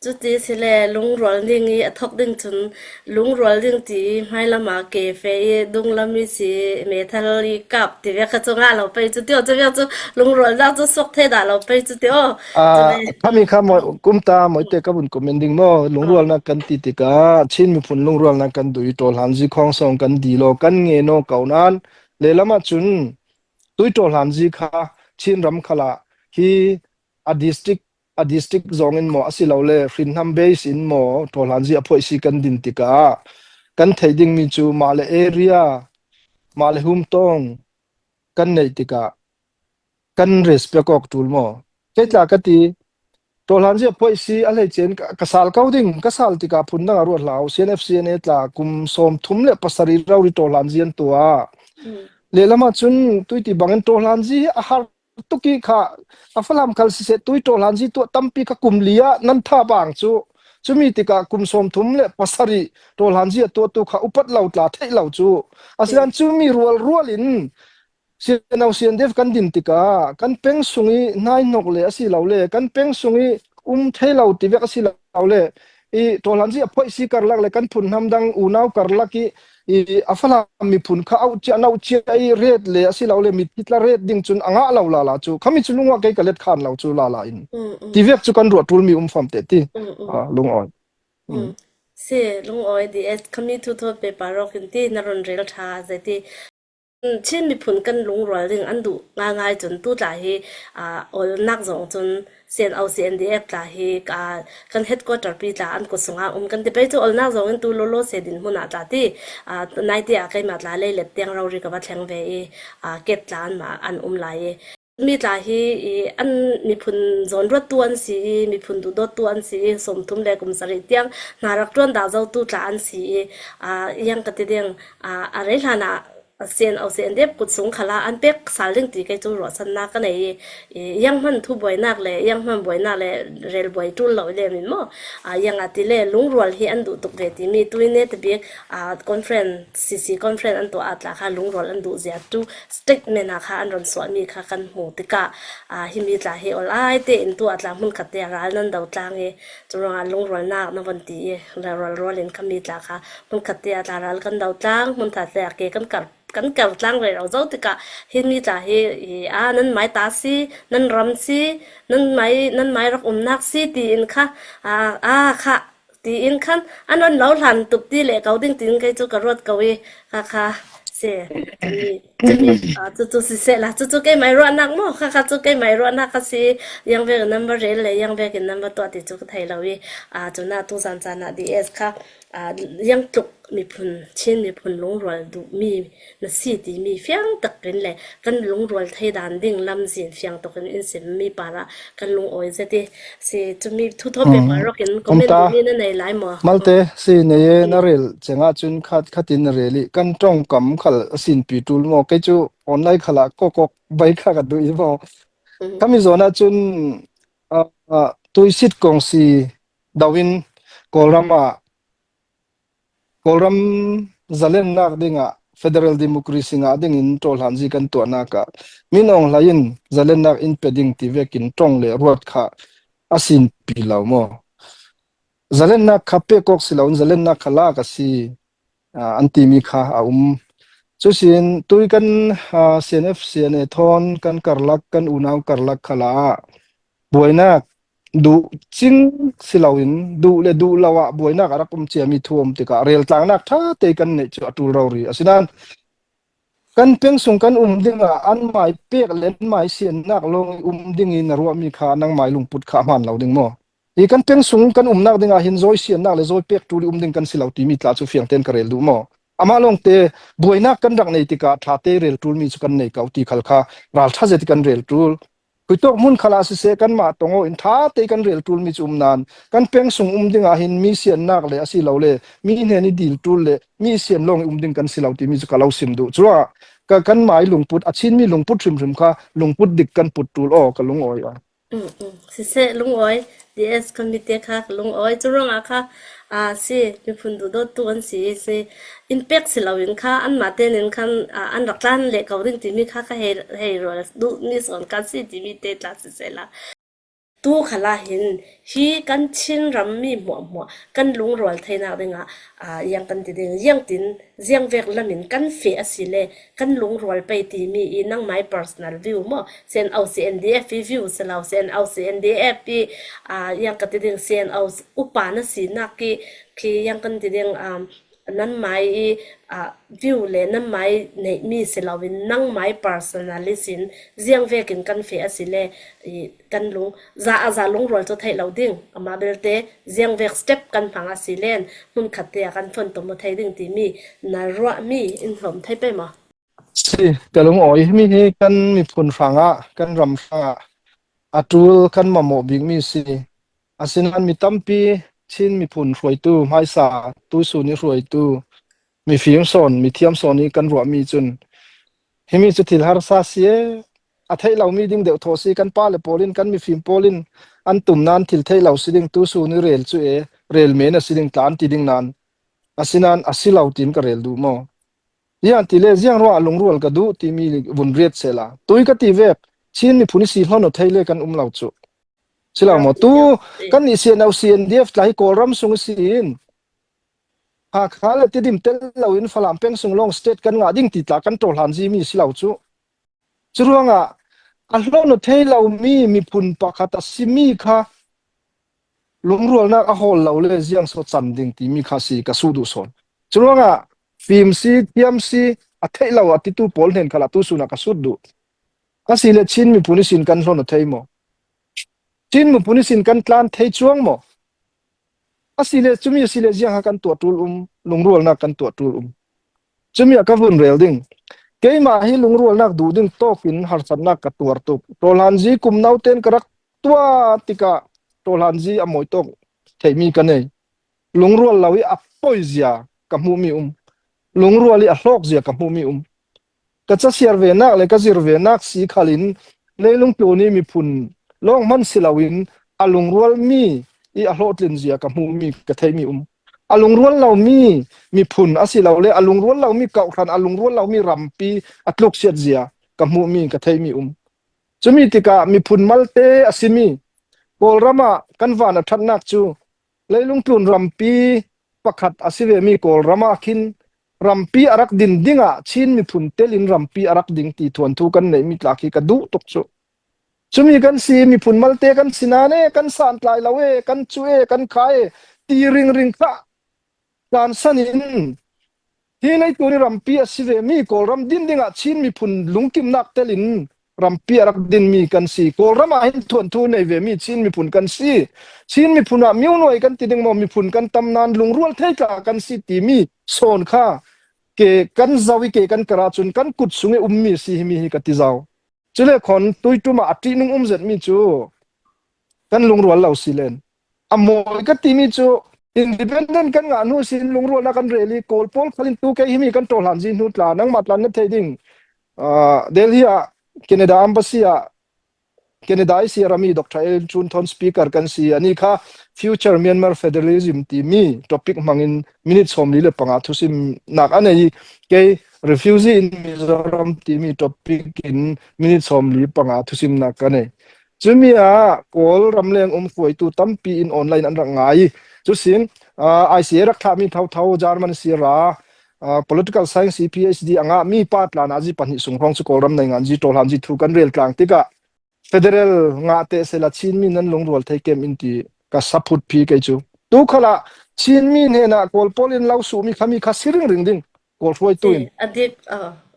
Cuti sile lungrual ning i a thawk ding cun lungrual ding ti i hmailam ah ke fe i dunglam i si meithal i kap ti ve kha cu ngah lo pei cu tio cu ve cu lungrualnak cu suak the dah lo pei cu tio. Ah, khami kha mo kumta moite ka vun comment ding mo lungrualnak kan ti tikah Chin miphun lungrualnak kan dui ṭawl han zi khong song kan di lo kan nge no ko nan lehlam ah cun tui ṭawl han zi kha Chin ram khala hi a district a district zong in maw asilole hrinnam base in maw ṭawhlanzi a phoih si kan din tikah kan theih dingmi cu mah le area mah le humtawng kan neih tikah kan respect awk ṭul maw keitla ka ti ṭawhlanzi a phoih si a hleicen ka sal ko ding ka sal tikah phun dang a ruat hlah CNFCNA tla kum 37 rori ṭawhlanzi an tuah lehlam ah cun tuiti bangin ṭawhlanzi a har tuki kha a Falam khal siseh tuiṭaw hlan zi tuah tampi kha kum li ah nan tha bang cu cumi tikah kum 37 ṭawl hlan zi a tuahtu kha upat lo tla theih lo cu asinain cumi rual rual in siano siandef kan din tikah kan peng sung i hnai hnok le asi lo le kan peng sung i um thei lo ti vek asi lo le i ṭawl hlan zi a phoih si karlak le kan phun hnam dang unau karlak i i a Falam miphun kha auh cia nauh cia i ret le asilole mithi tla ret ding cun a ngah lo la la cu khami cu lungwa kei ka let khan lo cu la la in ti vek cu kan ruah tul mi um fam te ti lung awi Si lung awi di khami thu thot pe parok in ti na ron rel tha zeti Chin miphun kan lungrual ding an duh ngaingai cun tutla hi awlnak zong cun CNO CNDF tla hi kan headquarter pi tla an kut sungah um kan ti pei cu awlnak zong in tu lawlaw se din hmun ah tla ti naite ah keimah tla leilet tiang rori ka va thleng ve i ket tla an mah an um lai i Mi tla hi i an miphun zawnruattu an si i miphun duhdawttu an si i 30 le kum sarih tiang hna rak ṭuan dah zotu tla an si i iang ka ti ding a rei hlan ah CNO CNDF kut sung khala an pek sal ding ti kei cu ruahchannak ka nei i iang hman thu buainak le iang hman buainak le rel buai ṭul lo le min maw iang ah ti le lungrual hi an duh tuk ve timi tuine tibik conference CC conference an tuah ah tla kha lungrual an duh zia tu statement ah kha an ron suahmi kha kan hmuh tikah himi tla hi ol ai tein tu ah tla hmunkhat te ral nan do tlang i curuangah lungrualnak na von ti i rual rual in khami tla kha hmunkhat te ah tla ral kan do tlang hmunkhat te ah ke kan kar kan kar tlang re ro zo tikah himi tla hi a nan mai ta si nan ram si nan mai nan mai rak umnak si tiin kha a kha tiin khan an on lo hlan tuk ti le ko ding tiin kei cu ka ruat ko i kha kha si cumi cumi cucu siseh la cucu keimah ruahnak maw kha kha cu keimah ruahnak ka si yang vek in nan va rel le yang vek in nan va tuah ti cu ka thei lo i cun ah tuzan caan ah DS kha yang tluk miphun Chin miphun lungrual duhmi na si timi fiang takin le kan lungrual theidan ding lamzin fiang tukin in simmi para kan lungawi zet i si cumi thuthaw pe parok in comment Umta duhmi na nei lai maw? malte si nei e na rel chengah cun khat khatin na rel i kan tongkam khal asin pi tul mo kei cu online khala kokok bai kha ka du i mo kami zona cun tuisit kong si dawin kawlram ah Kawlram zalennak dingah Federal Democracy ngah dingin ṭawlhlanzi kan tuahnak ah Min Aung Hlaing in zalennak in pe ding ti vekin ṭong le ruat kha a sinpi lo maw? Zalennak kha pek awk si loin zalennak kha lak a si an timi kha a um. Cusin tui kan CNF CNA thawn kan karlak kan unau karlak khala ah buainak duh cing si loin duh le duh lo ah buainak a rak um ciami thu um tikah reltlangnak ṭha te kan neih cu a ṭul rori. Asinain kan pengsung kan um dingah an mai pek le an mai siannak lawng i um ding in na ruahmi kha nangmai lungput kha a hmaan lo ding maw? Hi kan pengsung kan umnak dingah hin zawi siannak le zawi pek ṭul i um ding kan si lo timi tla cu fiang tein ka rel duh maw? Amah lawngte buainak kan rak nei tikah ṭha te rel ṭulmi cu kan nei ko ti khal kha ralṭha zet kan rel ṭul. Huitok hmun khal ah siseh kanmah tongo in ṭha te kan rel ṭulmi cu um nain kan peng sung um ding ah hin mi siannak le asilole mi hnen i dil ṭul le mi sian lawng i um ding kan si lo timi cu ka lo sim duh. Cuah ka kan mai lungput a Chinmi lungput hrimhrim kha lungput dik kan put ṭul aw ka lungawi a. Siseh lungawi DS committee kha ka lungawi cu ruangah kha aa si miphun duhdawttu an si i si in pek si loin kha anmah tein in khan an rak tlan leh ko ding timi kha ka hei hei rual duhmi zawn ka si timi te tla siseh la. Tuukhal ahhin hi kan Chinram mi hmuahhmuah kan lungrual theinak dingah iang kan ti ding. Iangtin ziangvek lam in kan feh a si le kan lungrual pei timi i nangmah i personal view maw CNO CNDF i view si lo CNO CNDF i iang ka ti ding CNO upa na sinak i khi iang kan ti ding nanmah i view le nanmah i neihmi si loin nangmah i personalist in ziangvek in kan feh a si le i kan lung za a za lungrual cu theih lo ding amah belte ziangvek step kan hmang a si len hmunkhat te ah kan fontom a thei ding timi na ruahmi in hlawm thei pe maw? Si, ka lungawi. Mi hi kan miphun hrangah, kan ram hrangah a ṭul kan mamawh bikmi si. Asinain mi tampi Chin miphun hruaitu hmaisa tuisun i hruaitu mifim sawn mithiam sawn i kan ruahmi cun himi cu thil harsa si ee a theih lomi ding deuh thaw si kan pale pawl in kan mifim pawl in an tum nain thil theih lo si ding tusun i rel cu ee rel men a si ding tlan ti ding nain asinain a si lo tiin ka rel duh maw Ian ti le ziang ruah lungrual ka duh timi vun riat sela tui ka ti vek Chin miphun i si hlon o thei le kan um lo cu silo maw tu kan nih CNO CNDF tla hi Kawlram sung si in Hakha le Tidim tel loin Falam peng sung lawng state kan ngah ding ti tla kan ṭohlan zi mi si lo cu curuangah a hlon o thei lomi miphun pakhat a simi kha lungrualnak a hawl lo le ziang so cam ding timi kha si ka su duh sawn curuangah fim si thiam si a theih lo a titu pawl hnen khala tu suna ka sut duh asi le Chin miphun sin kan hlon a thei maw Chin miphun sin kan tlan thei chuang maw asi le cumi asi le ziang ha kan tuah tul um lungrualnak kan tuah tul um cumi a ka vun rel ding keimah hi lungrualnak duh ding tawk in harsatnak ka tuar tuk tawhlan zi kum nau ten ka rak tua tikah tawhlan zi a mawi tawk theimi ka nei lungrual lo i a poi zia ka hmuhmi um lungrual i a hlawk zia ka hmuhmi um ka casiar ve nak le ka zir ve nak si khal in leilung tlun i miphun lawng hman si loin a lungrual mi i a hlawhtlin zia ka hmuhmi ka theimi um a lungrual lomi miphun a si lo le a lungrual lomi kauhran a lungrual lomi rampi a tluk siat zia ka hmuhmi ka theimi um Cumi tikah miphun malte a simi Kawlram ah kan van a ṭhatnak cu leilung tlun rampi pakhat a si vemi Kawlram ah khin rampi a rak din ding ah Chin miphun tel in rampi a rak ding ti thuanthu kan neihmi tlak hi ka duh tuk cu. Cumi kan si miphun malte kan si nain e kan santlai lo e kan cu e kan kha e ti ringring kha tlansan in Hi leitu nih rampi a si vemi Kawlram din dingah Chin miphun lungkimnak tel in rampi a rak dinmi kan si. Kawlram ah hin thuanthu nei vemi Chin miphun kan si. Chin miphun ah myonuai kan ti ding maw miphun kan tam nain lungrual theitla kan si timi sawn kha ke kan zau i ke kan kar ahcun kan kut sung i ummi si himi hi ka ti zau. Cule khon tuitum ah a ṭihnung um zetmi cu kan lungrual lo si len. A mawi ka timi cu independent kan ngah hnu sin lungrualnak kan rel i Kawl pawl khalin tu kei himi kan ṭawhlan zi hnu tla nangmah tlan na thei ding Delhi ah Canada embassy ah Canada i siarami Dr. El Chun Thon speaker kan si ani kha Future Myanmar Federalism timi topic hmangin minute 45 thusim nak anei i kei refugee in Mizoram timi topic in minute 45 thusim nak ka nei Cumi ah Kawl ramleng um hruaitu tampi in online an rak ngai i cusin ICA rak thlahmi thotho German sira political science PhD a ngahmi pa tlan ah zi pahnih sung hrawng cu Kawlram nei ngan zi ṭawhlan zi thu kan rel tlang tikah federal ngah te sela Chinmi nan lungrual thei kem in ti ka saphut phi kei cu tu khala Chinmi hnenah Kawl pawl in lo su mi khami kha siring ring ding Kawl hruaitu in adik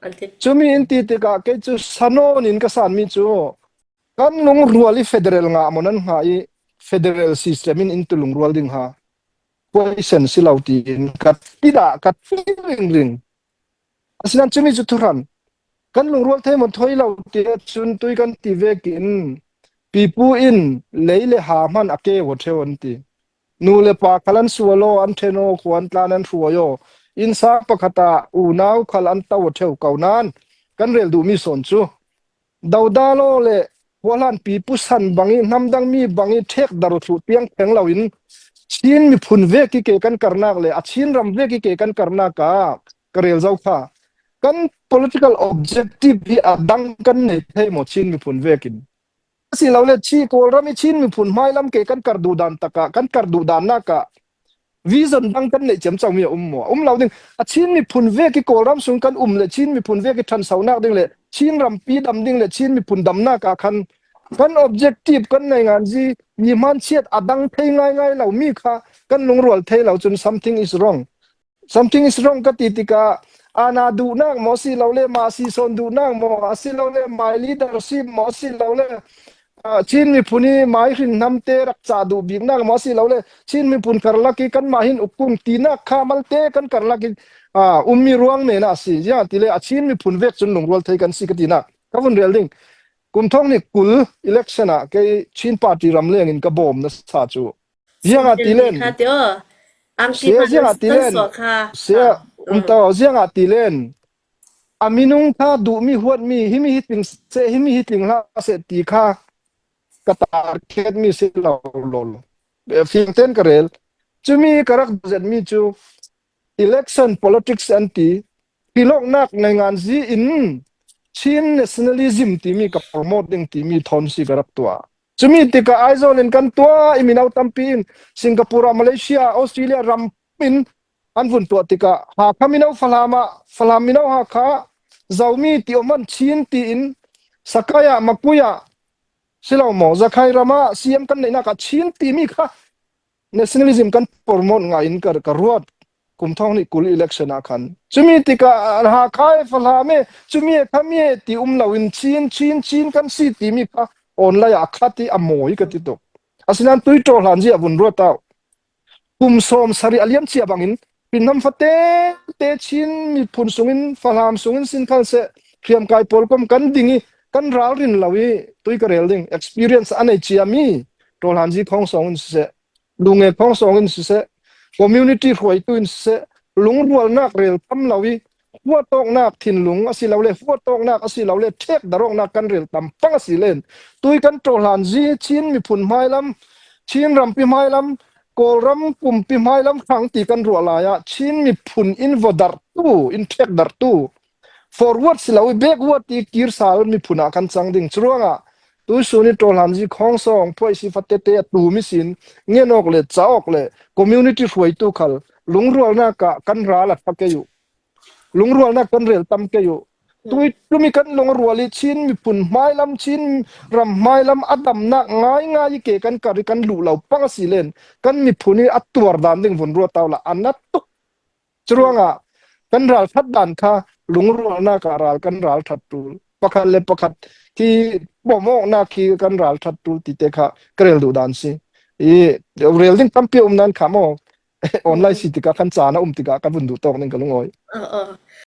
adik cumi in ti tikah kei cu sanon in ka san mi cu Kan lungrual i federal ngah maw nan hnga i federal system in in tu lungrual ding ha question si lo tiin ka ti dah ka ti ringring. Asinain cumi cu thuhran kan lungrual thei maw thoi lo ti cun tui kan ti vek in pipu in lei le ha hman a ke wo theu an ti. Nu le pa khal an sual aw an then aw khuan tlan an hruai aw innsang pakhat ah unau khal an to theu ko nan kan rel duhmi sawn cu Dodalo le khuahlanpi pusan bang i hnamdang mi bang i ṭhek dar thlu tiang theng loin Chin miphun vek i ke kan karnak le a Chin ram vek i ke kan karnak ah ka rel zau kha kan political objective hi a dang kan nei thei maw Chin miphun vek in. Asilole Chi Kawlram i Chin miphun hmailam ke kan kar duh dan takah kan kar duh dan nak ah vision dang kan neih ciam cangmi a um maw? Um lo ding. A Chin miphun vek i Kawlram sung kan um le Chin miphun vek i ṭhansonak ding le Chin rampi dam ding le Chin miphun damnak ah khan kan objective kan nei ngan zi mi hmanchiat a dang thei ngaingai lo mi kha kan lungrual thei lo cun something is wrong. Something is wrong ka ti tikah ana duhnak maw si lo le mah si sawn duhnak maw asilole my leadership maw si lo le Chin miphun i mai hrin hnam te rak ca duh biknak maw si lo le Chin miphun karlak i kanmah hin ukung tinak kha malte kan karlak i ummi ruang men ah si ziang ti le a Chin miphun vek cun lungrual thei kan si ka tinak ka vun rel ding kum thong ni 20 election ah kei Chin party ram leng in ka bawm na sa cu Ziang ah ti len. Kha ti aw. Angki Se ziang ah ti len. Kha. Se um to ziang ah ti len. A minung kha duhmi huatmi himi hi tling se himi hi tling hlah se ti kha ka target mi si lo lol. Fiang ten ka rel. Cumi ka rak zet mi cu election politics an ti. Tiloknak nei ngan zi in Chin nationalism timi ka promote ding timi thon si ka rak tuah. Cumi tikah Aizawl in kan tuah i mino tampi in Singapore ah Malaysia, Australia ram in an vun tuah tikah Hakha mino Falam ah Falam mino Hakha Zomi ti um an Chin tiin Sakai ah Makui ah silo maw Zakhai ram ah CM kan neihnak ah Chin timi kha nationalism kan promote ngai in ka, ka ruat kum thong nih 20 election ah khan cumi tikah Hakha e Falam e cumi e khami e ti um lo in Chin Chin Chin kan si timi kha online ah khat i a mawi ka ti tuk asinain tuiṭaw hlan zi a vun ruat au kum 70 a liam cia bangin pinnam fate te Chin miphun sungin Falam sungin sin khal se hriamkai pawl kom kan ding i kan ralrin lo i tui ka rel ding experience a nei cia mi ṭawlhan zi khong song in siseh lunge khong song in siseh community hruaitu in siseh lungrualnak rel tam lo i huatawknak thinlung asilole huatawknak asilole ṭhek darawknak kan rel tam pang asi len tui kan ṭawhlan zi Chin miphun hmailam Chin rampi hmailam Kawlram pumpi hmailam hrang ti kan ruah lai ah Chin miphun in vodartu in ṭhek dartu forward si lo i backward ti kirsal miphun ah kan cang ding curuangah tuisun i ṭawhlan zi khong song phuai si fatete a tumi sin ngenok le caok le community hruaitu khal lungrualnak ah kan ral a thak u lungrualnak kan rel tam ke u tui tumi kan lungrual i Chin miphun hmailam Chin ram hmailam a damnak ngai ngai ke kan kar i kan luh lo pang asi len kan miphun i a tuar dan ding vun ruat taw la anat tuk Curuangah kan ralṭhat dan kha lungrualnak ah ral kan ralṭhat ṭul. Pakhat le pakhat hi bawmh khi kan ralṭhat ṭul ti te kha ka rel duh dan si. I rel ding tampi um nan kha maw online si tikah kan caan a um tikah ka vun duh tawk ning ka lungawi. Oh, oh.